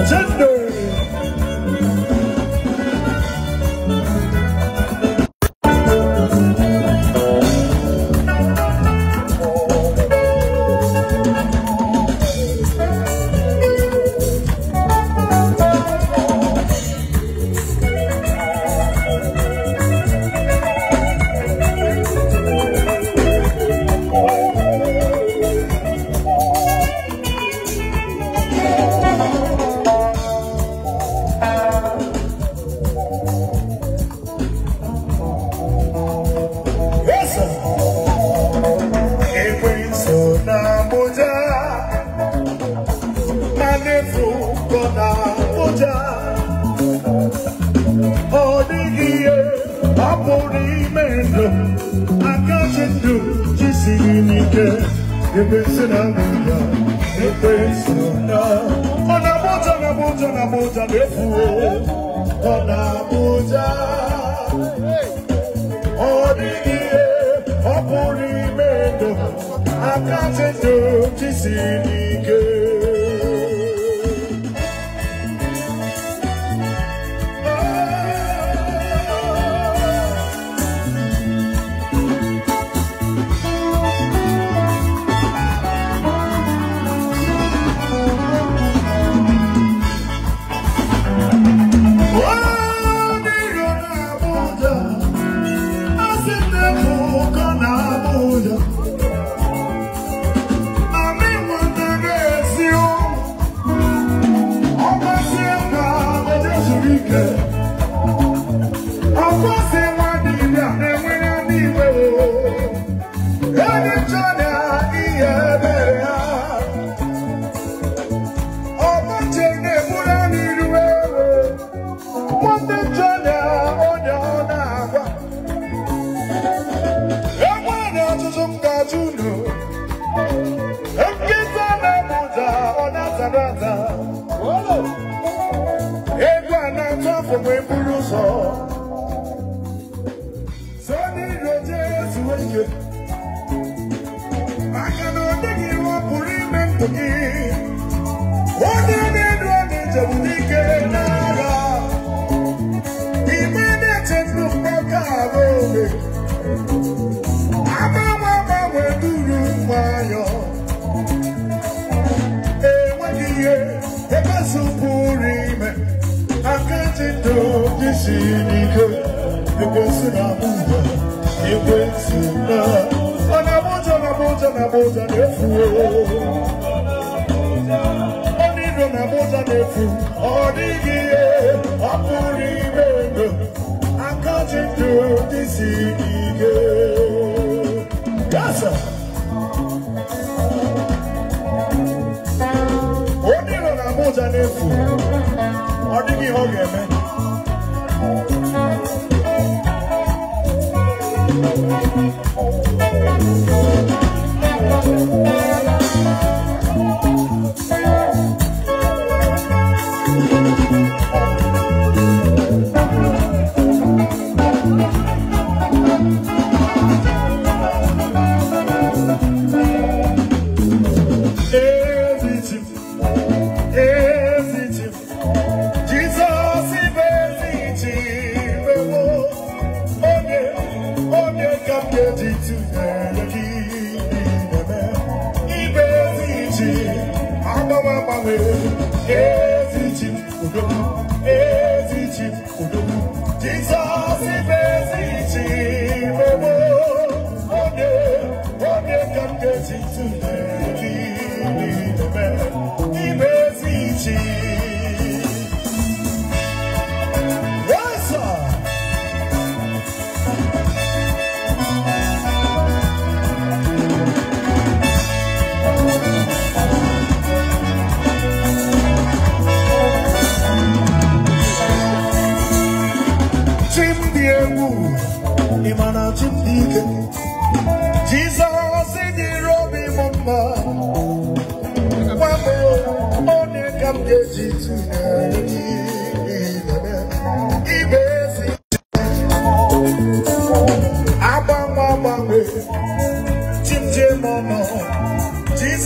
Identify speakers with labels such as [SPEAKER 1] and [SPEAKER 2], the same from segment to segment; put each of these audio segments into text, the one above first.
[SPEAKER 1] Ochendo.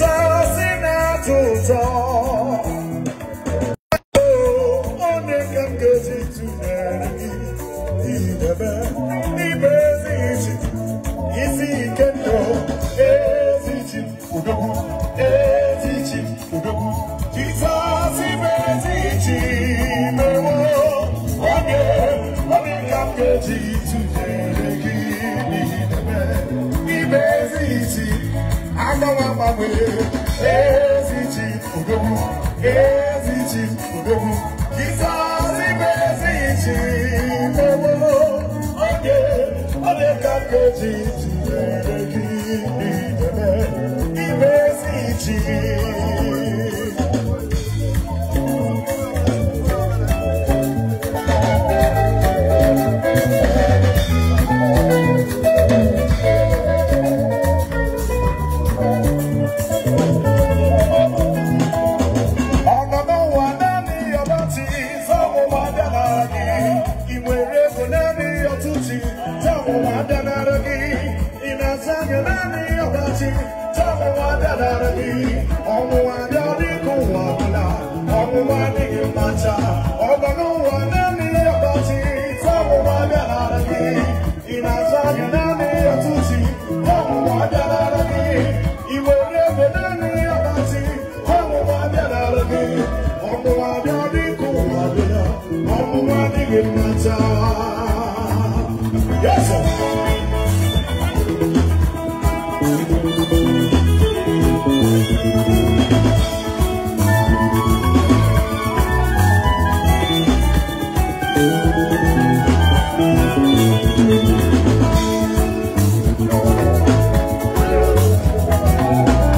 [SPEAKER 1] Jesus in odogwu Jizọs ibe ezi chi mewo onye onye ka m ga-eji tụnyere gị n'ihi na ibe ezi chi agbanwe agbanwe ezi chi odogwu ezi chi odogwu Jizọs ibe ezi chi mewo onye onye ka m ga-eji tụnyere gị n'ihi na ibe ezi chi. Yes, sir.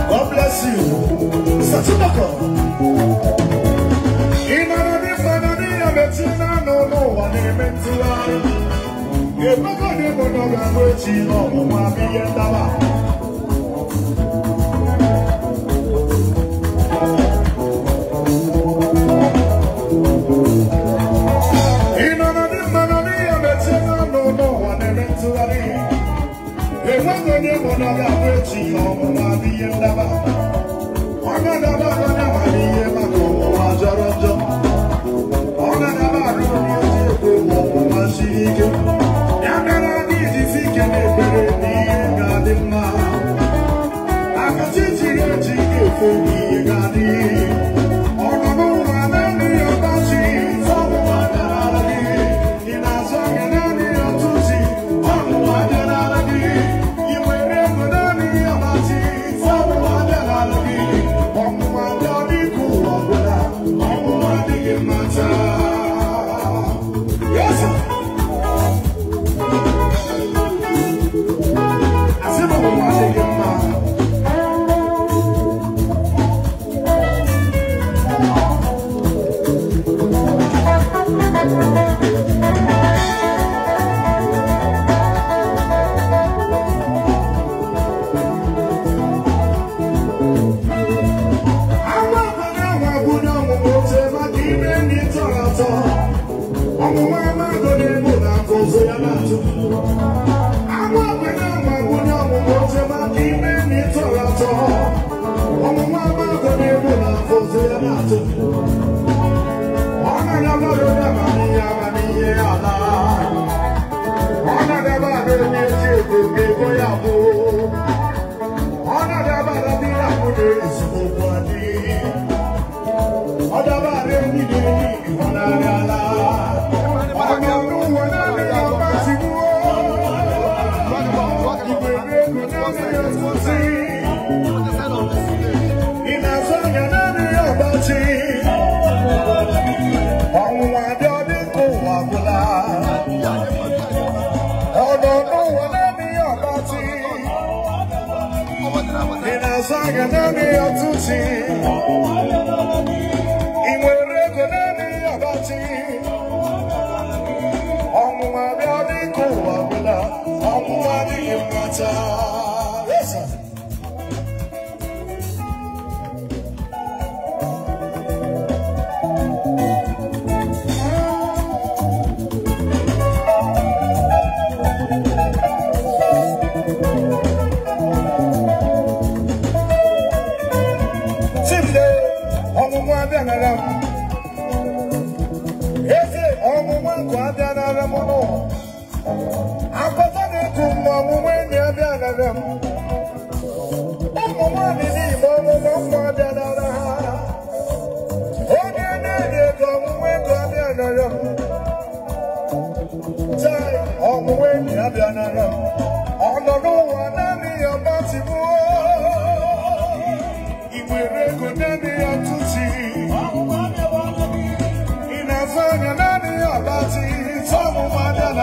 [SPEAKER 1] God bless you. Satinoko.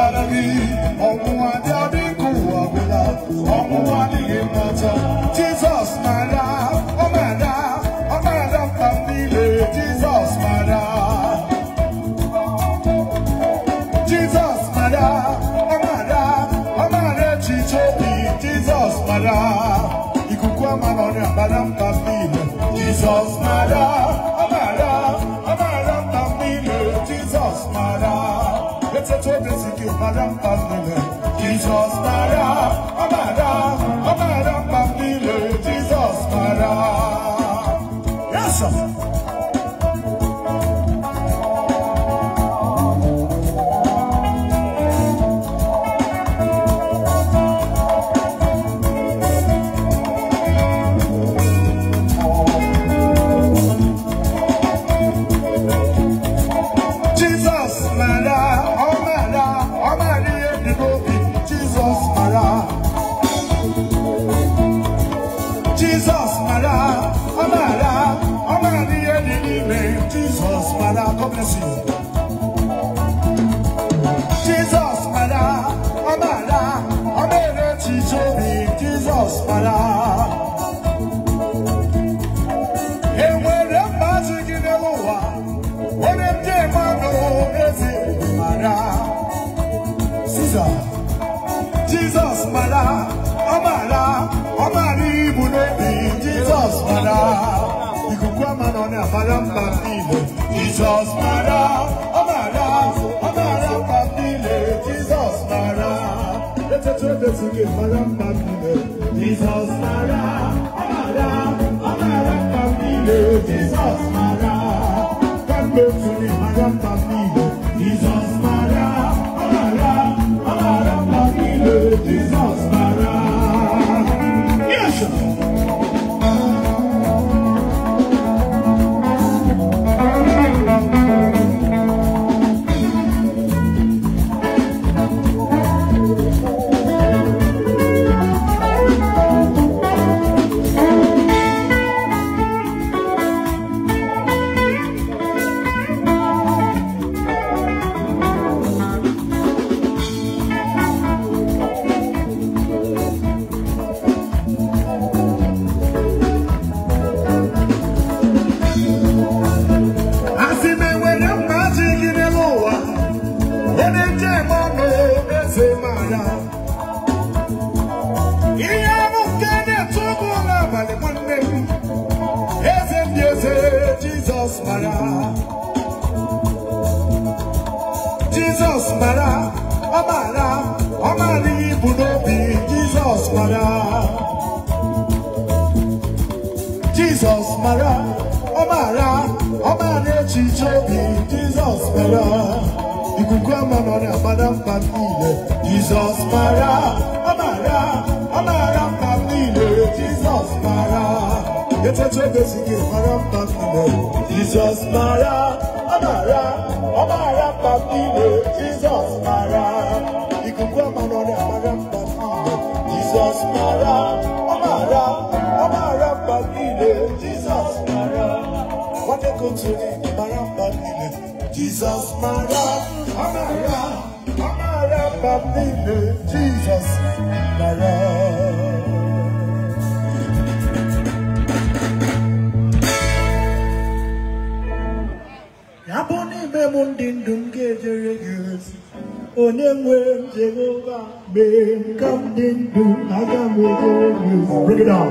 [SPEAKER 1] mara gị. Ọnwụnwa dị adịghị ụwa ọbụla, ọnwụnwa adịghị mmata. Jizọs mara, ọ mara, ọ mara mkpa m niile. Jizọs mara. Jizọs mara, ọ mara, ọ mara echiche obi. Jizọs mara. Ikuku ama n'ọnya mara mkpa m niile. Jizọs mara, ọ mara, ọ mara mkpa m niile. Jizọs mara. Echiche obi si gị mara mkpa m niile. Jizọs mara, ọ mara, ọ mara mkpa m niile. Jizọs mara. Yes, sir. Jesus mara, ọ mara, ọ mara ihe dị n'obi. Jesus mara. Jesus mara, ọ mara, ọ mara ihe dị n'ime. Jesus mara, God bless you. Jesus mara, ọ mara, ọ mara echiche obi. Jesus mara. Enwere mmasị gị n'elu ụwa, onye ndị mmadụ eze mara. Caesar. Jizọs mara, ọ mara, ọ mara ibu n'obi. Jizọs mara. Ikuku ama na ọ na-amara mkpa m niile. Jizọs mara, ọ mara, ọ mara mkpa m niile. Jizọs mara. Echeche obi gị mara mkpa m niile. Jizọs mara, ọ mara, ọ mara mkpa m niile. Jizọs mara. Kamgbe otu mara mkpa m niile. Jizọs mara, ọ mara, ọ mara mkpa m niile. Jizọs mara. Yes, sir. Asị m enwere mmachi gị n'elu ụwa, onye njem ọnụ eze mara. Ihe bụ nke na-etu ụgwọ n'abalị nwanne m, eze ndị eze Jizọs mara. Jizọs mara, ọ mara, ọ mara ibu n'obi. Jizọs mara. Jizọs mara, ọ mara, ọ mara echiche obi. Jizọs mara. Ikuku ama nọ na-amara mkpa m niile. Jizọs mara, ọ mara, ọ mara mkpa m niile. Jizọs mara. Echiche obi si gị mara mkpa m niile. Jizọs mara, ọ mara, ọ mara mkpa m niile. Jizọs mara. Ikuku ama nọ na-amara mkpa m niile. Jizọs mara, ọ mara, ọ mara mkpa m niile. Jizọs mara. Nwanne ka otu onye mara mkpa m niile. Jizọs mara, ọ mara, ọ mara mkpa m niile. Jizọs mara. Ya bụ n'ime m ndị ndụ m ga-ejere gị ozi. Onye nwe m Jehova, mee m ka m dị ndụ, aga m ejere gị ozi. Break it down.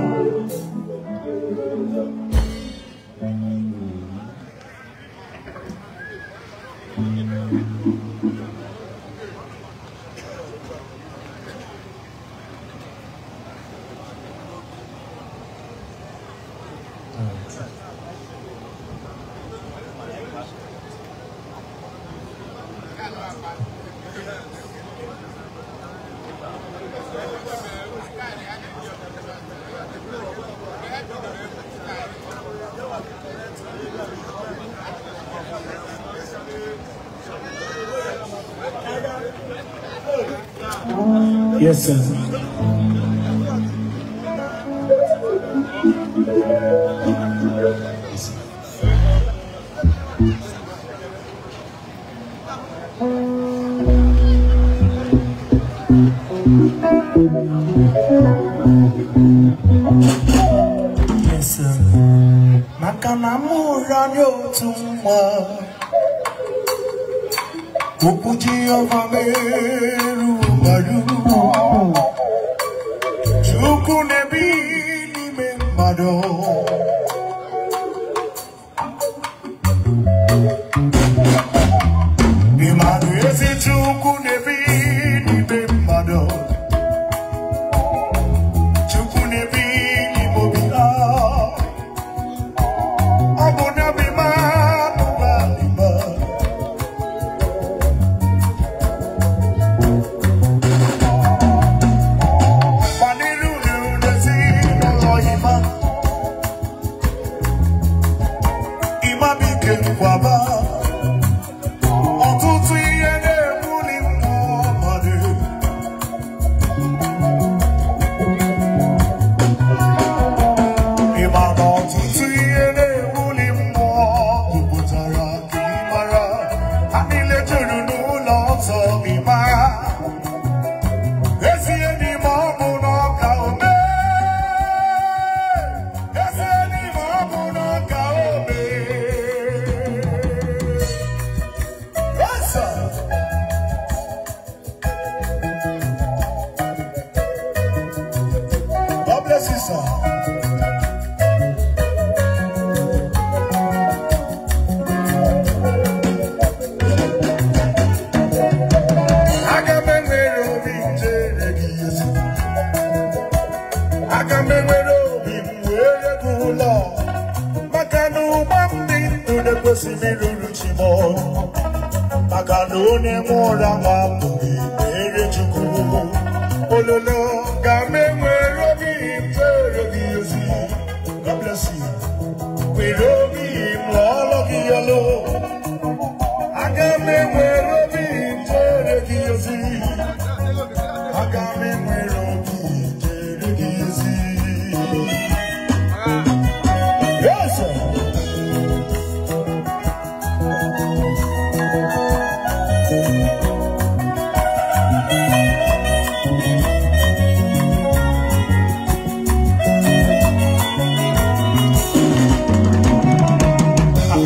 [SPEAKER 1] Yes, sir. Amụrụ anyị otu nwa. Okwu Jehova meru maru. Chukwu na-ebi n'ime mmadụ. Ịmadụ ezi Chukwu na-ebi n'ime mmadụ. Chukwu na-ebi n'ime obi ha. Ọ bụ na bi mmadụ alima. Gbaniru n'ezinụlọ ịma. Ịma bụ ike nkwaba. Ọtụtụ ihe na-ebuli mmụọ mmadụ. Ị ma na ọtụtụ ihe na-ebuli mmụọ jupụtara ka ị mara. Ha niile juru n'ụlọ nsọ ị mara. Ezie n'ime ọ bụ n'ọka ome. Ezie n'ime ọ bụ n'ọka ome. Yes, sir. God bless you, sir. Aga m enwere obi m jere gị ozi. Aga m enwere obi m were gị ụlọ. Maka na ụgbọ m dị ndụ na-ekwesịghị ruru chi m. Maka na onye nwụrụ anwụ apụghị mere Chukwu. Ololo ga m enwere obi m jere gị ozi. God bless you. Were obi m lụọlọ gị ọlụ. Aga m enwere obi m jere gị ozi. Aga m enwere obi m jere gị ozi. Yes, sir.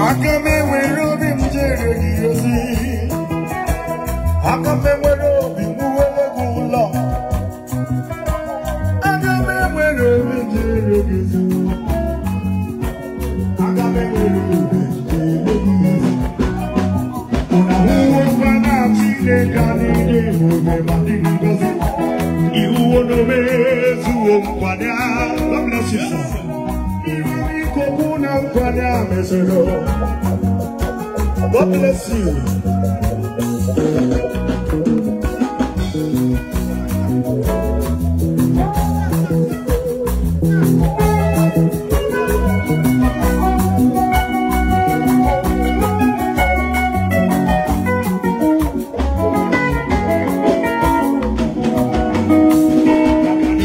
[SPEAKER 1] Aga m enwere obi m jere gị ozi. Aga m enwere obi m wuere gị ụlọ. Aga m enwere obi m jere gị ozi. Aga m enwere obi m jere gị ozi. Unu ahụwokwa na Chineke adịghị ebube ma dị ngọzi. Iwuwo na o mezuwo nkwa ya. God bless you, sir. Iwu ikokwu na nkwa ya mezuru. God bless you.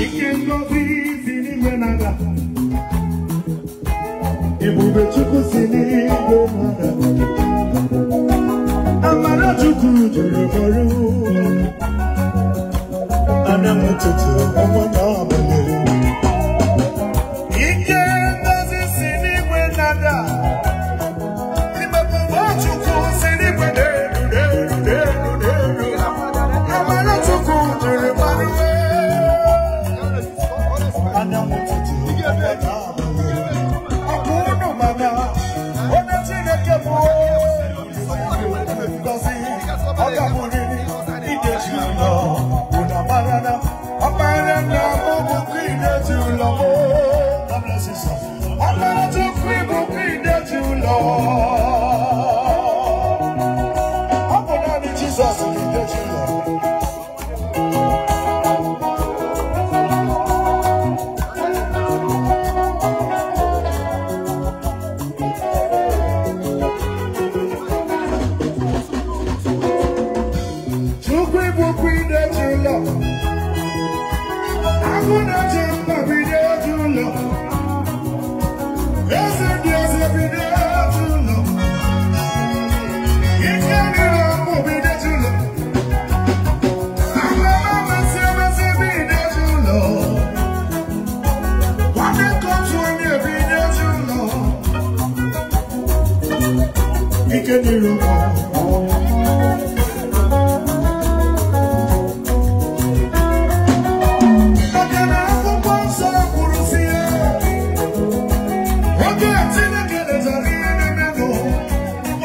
[SPEAKER 1] Ike ngọzi si n'igwe na-ada. Ebube Chukwu si n'igwe na-ada. Amara Chukwu juru m Ike dịrị ụmụ. Maka na akwụkwọ nsọ kwuru sị ya, oge Chineke letara ihe na-emenụ,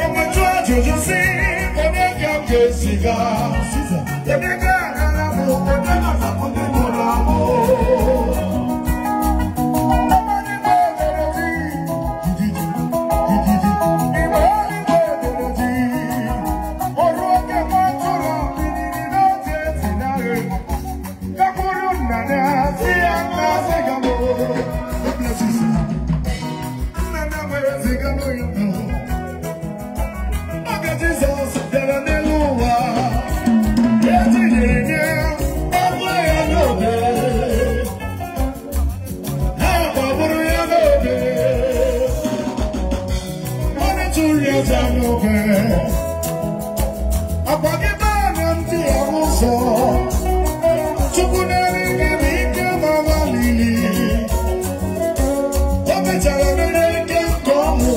[SPEAKER 1] o wetụ ajụjụ sị, onye ka m ga-eziga? Onye ga-agara m? Onye ga-azapụ ndị mụrụ amụ? Jizọs bịara n'elu ụwa, etinyere nye ọbụ ya n'obe, ha gbagburu ya n'obe, onye tụrụ ya ja n'obe, akwa gị baa na ndị ya ụzọ, Chukwu na-eri gị bụ ike ma gbalili, o mechara mere ike nke ọnwụ.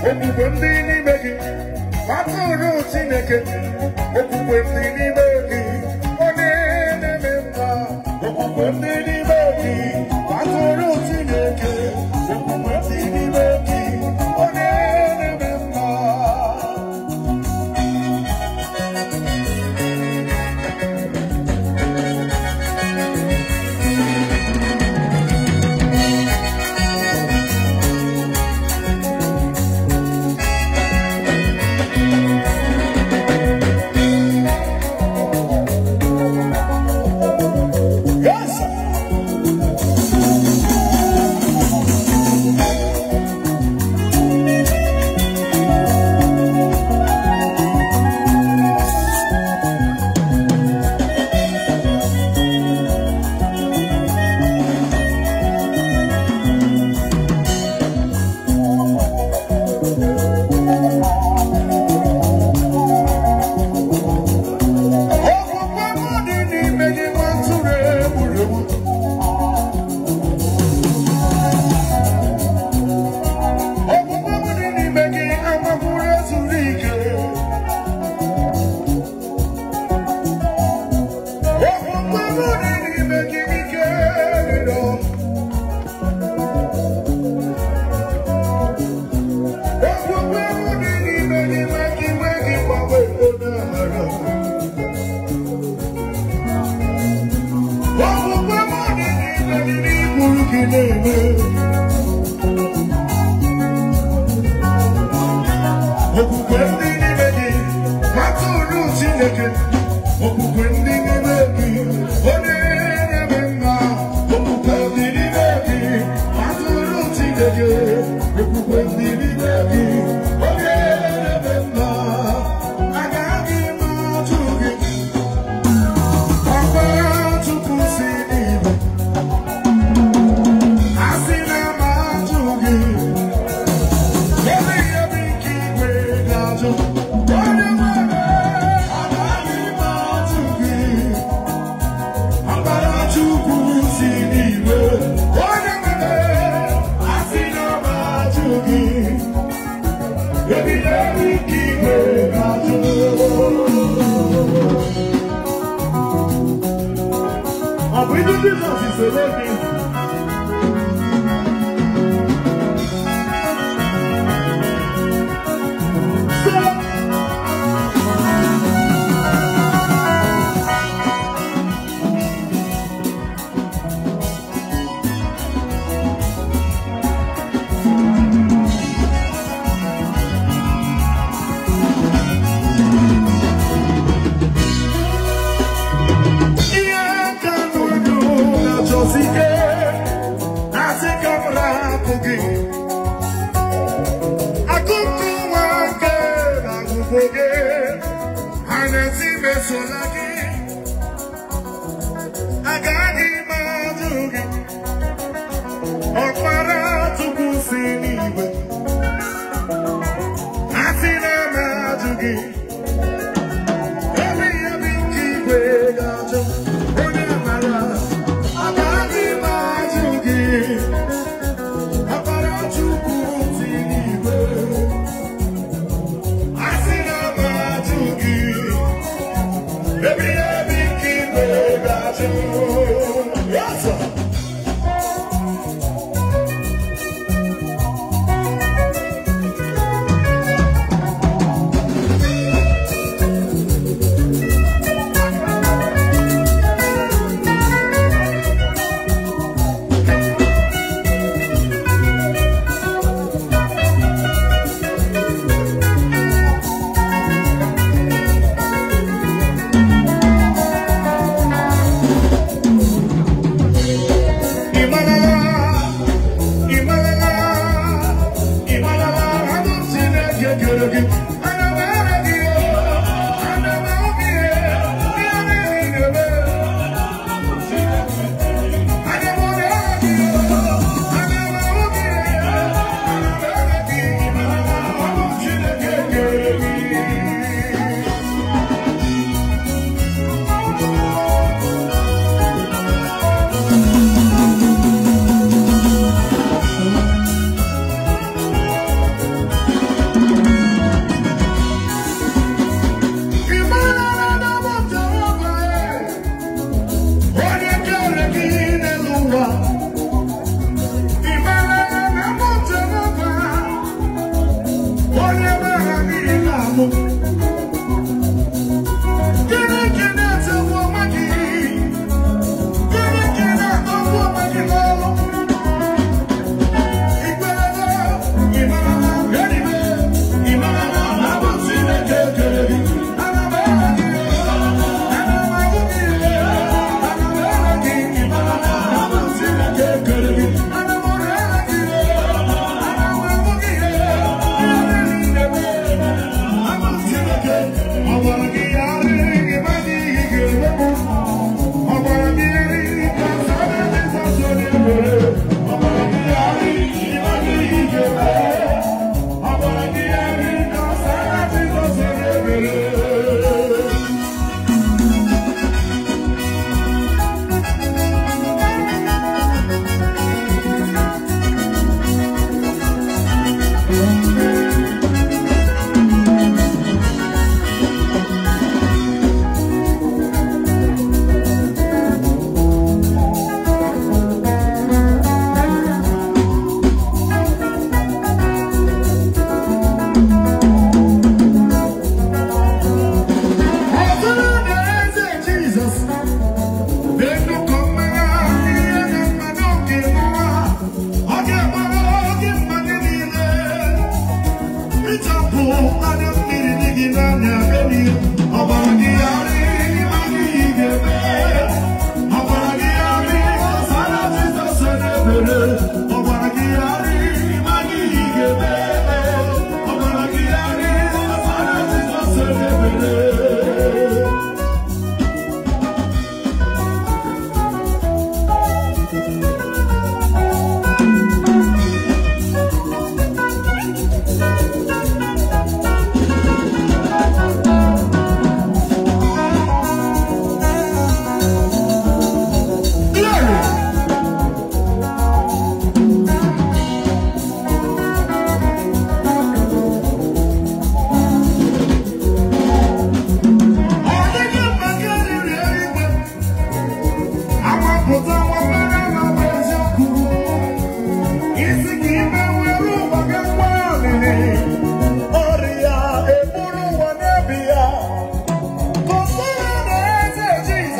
[SPEAKER 1] Okwukwe ndị n'ime gị, atụrụ Chineke, okwukwe ndị n'ime gị, onye na-eme mma, okwukwe ndị n'ime gị, atụrụ Chineke, okwukwe ndị n'ime gị, onye na-eme mma. Ọ bụ ndị Jizọs soro gị. Ihe ka ndụ na-achọsi ike.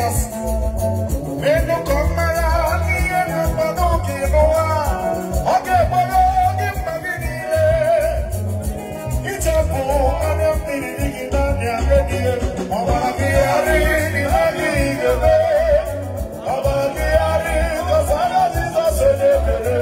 [SPEAKER 1] Jizọs menụ ka ọ mara ihe na-agbado gị n'ụwa ọ ga-egboro gị mkpa gị niile ichepụ anya mmiri dị gị n'anya edie ọbara gị adịghị adịghị ga-eme ọbara gị adịghị kọsara Jizọs onye mere.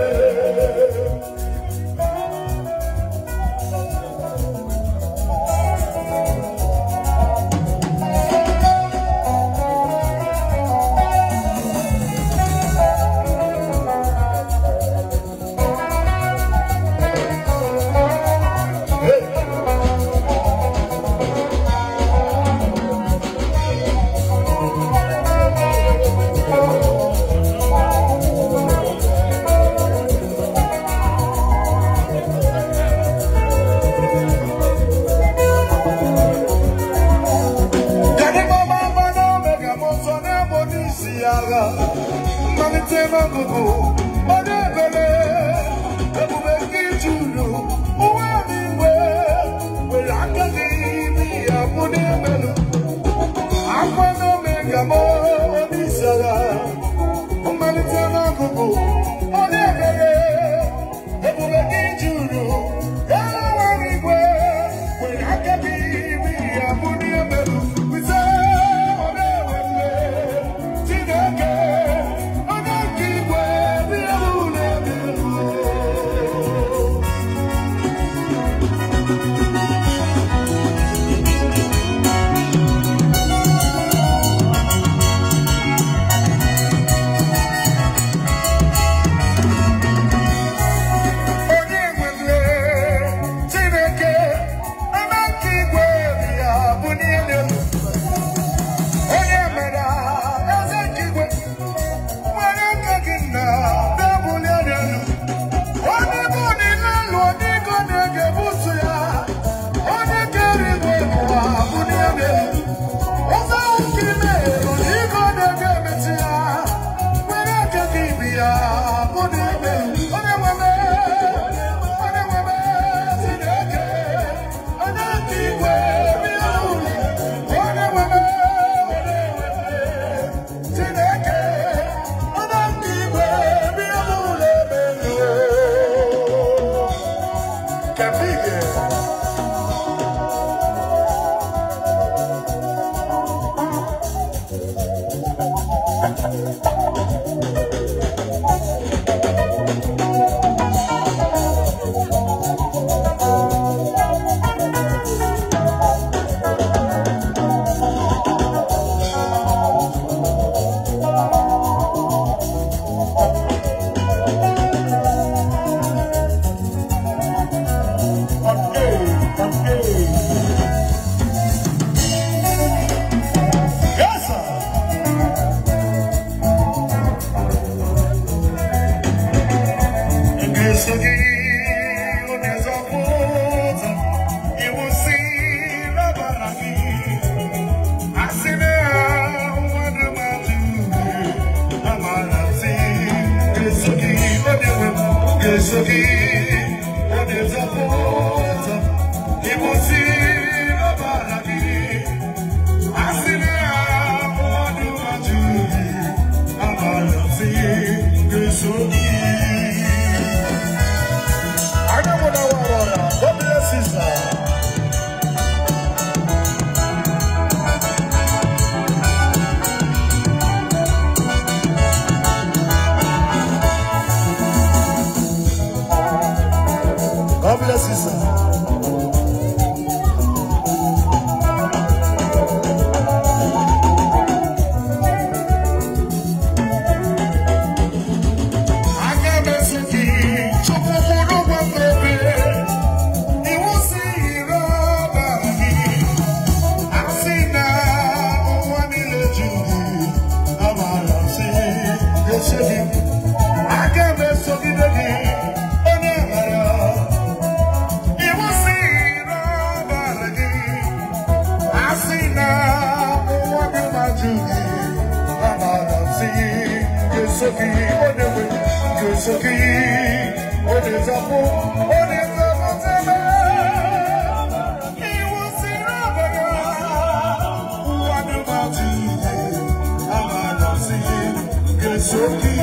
[SPEAKER 1] Soki.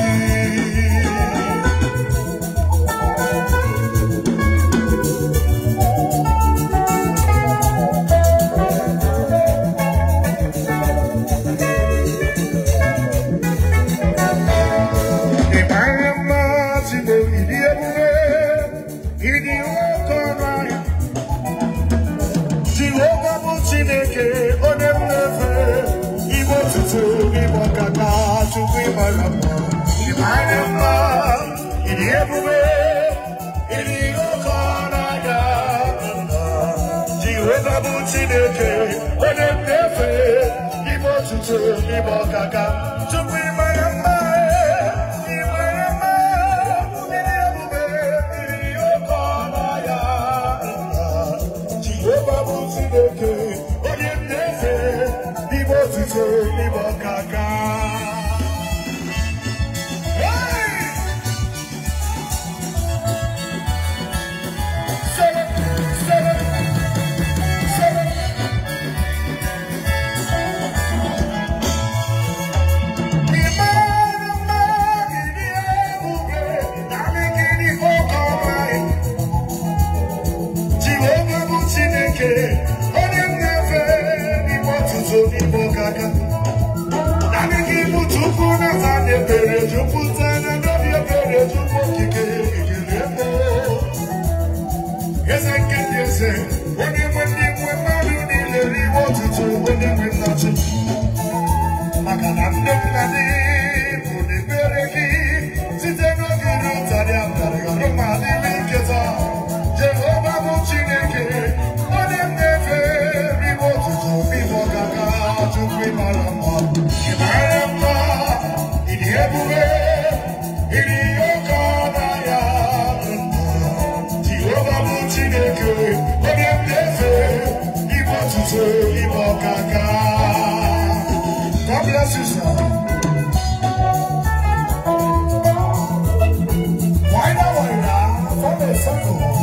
[SPEAKER 1] God bless you, sir. Why not? From a circle.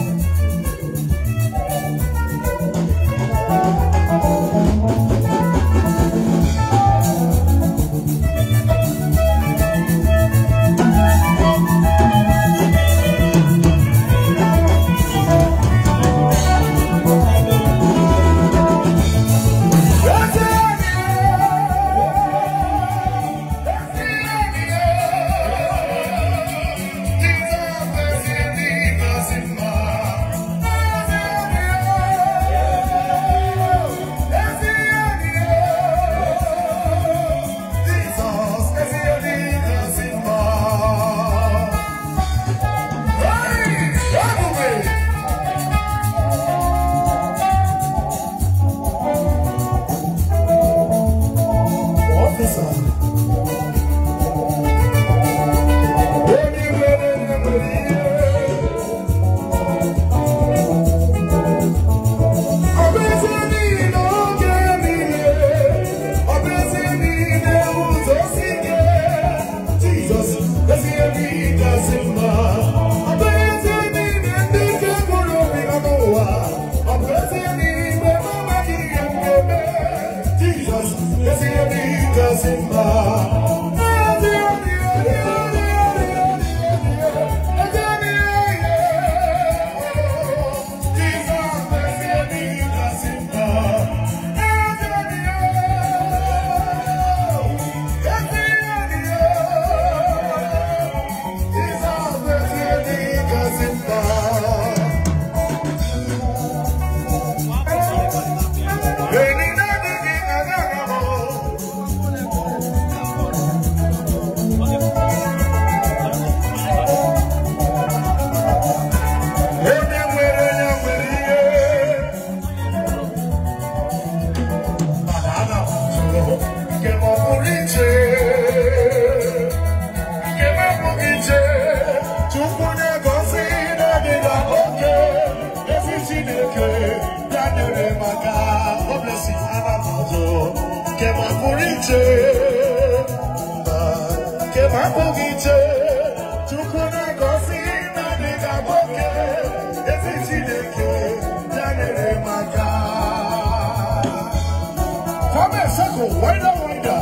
[SPEAKER 1] Come here, circle, wider, wider.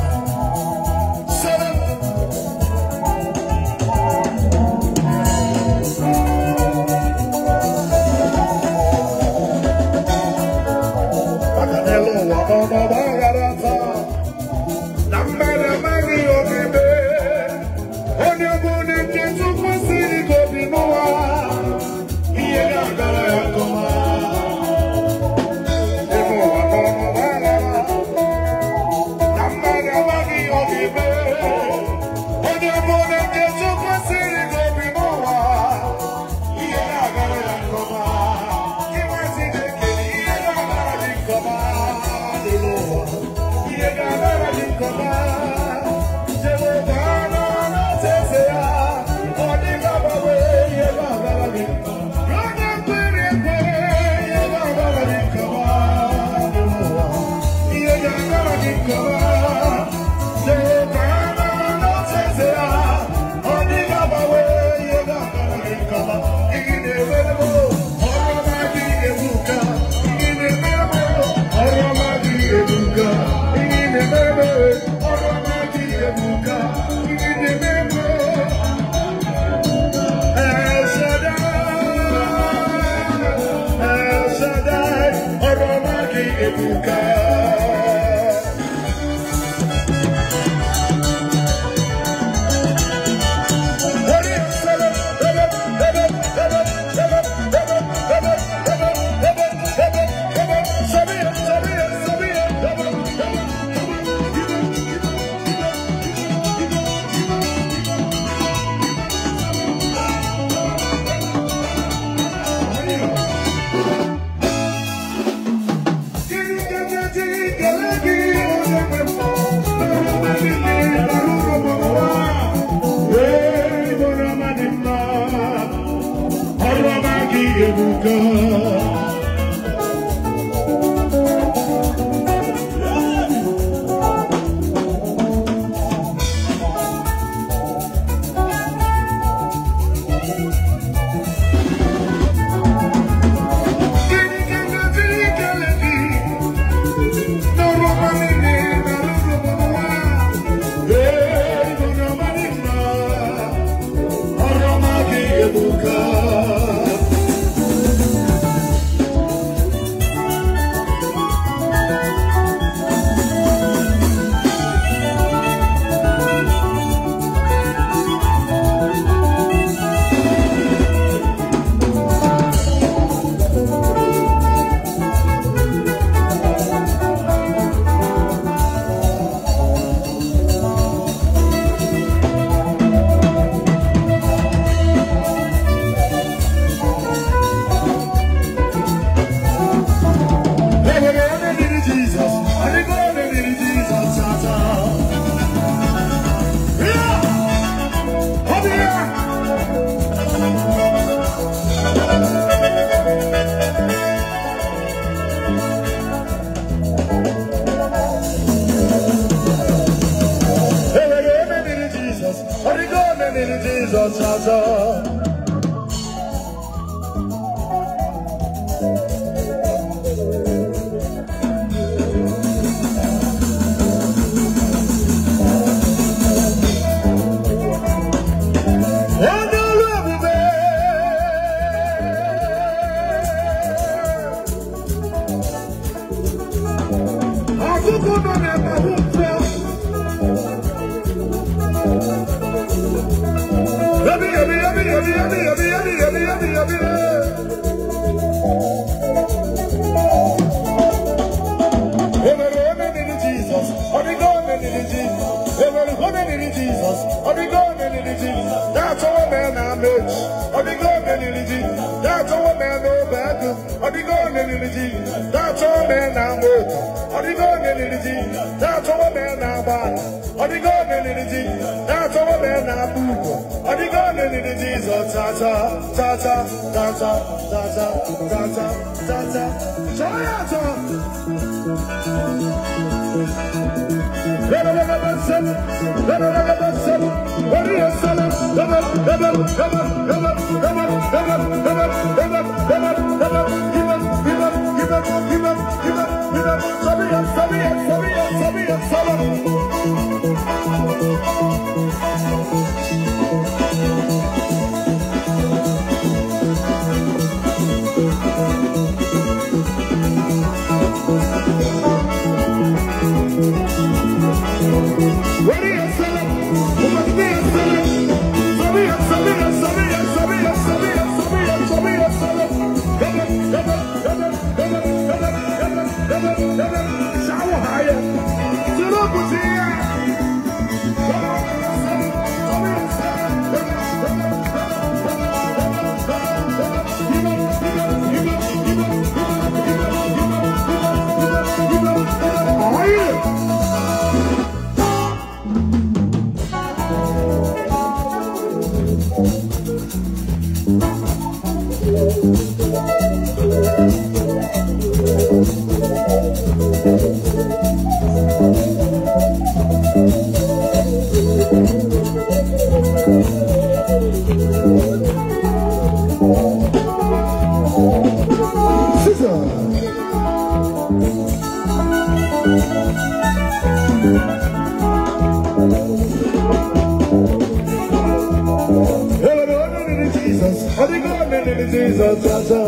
[SPEAKER 1] 7. na-eme. Onye ọbụla nke tụkwasịrị gị obi n'ụwa, ihe na-agara ya nke ọma. Inwe Chineke, ihe na-agara gị nke ọma n'elu ụwa. Ihe ga-agara gị nke ọma. Jehova nọ n'ocheeze ya, ọ dịghị agbanwe, ihe ga-agara gị nke ọma. Onye kwere ekwe, ihe ga-agara gị nke ọma n'elu ụwa. Ihe ga-agara gị nke ọma. Jehova nọ n'ocheeze ya, ọ dịghị agbanwe, ihe ga-agara gị nke ọma. Gịnị na-emere m? Ọrụ ọma gị ebuka. Gịnị na-emere m? Ọrụ ọma gị ebuka. Gịnị na-emere m? Ọrụ ọma gị ebuka. Gịnị na-emere m? El Shaddai, El Shaddai, ọrụ ọma gị ebuka. Ebuka. Ebuka. Jesus, I go Jesus, cha cha. Yeah, up here. Jesus, I go Jesus, cha cha. Onye ọrụ ebube. Ọkụkụ nọ n'ebe mfe. Ebi ebi ebi ebi ebi ebi ebi ebi ebi ebi. Enwere onye niri Jizọs, ọ dịgo onye niri Jizọs. Enwere onye niri Jizọs, ọ dịgo onye niri Jizọs. Na-achọwa m na ama echi, ọ dịgo onye niri Jizọs. Na-achọwa m na obe agụ, ọ dịgo onye niri Jizọs. Na-achọwa m na ama otu, ọ dịgo onye niri Jizọs. Na-achọwa m na agba ala, ọ dịgo onye niri Jizọs. Na-achọwa m na agba ugwu, ọ dịgo onye niri Jizọs. Cha cha cha cha cha cha cha cha cha cha cha cha. Chọọ ya achọ. Jizọs chacha.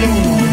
[SPEAKER 1] Hello.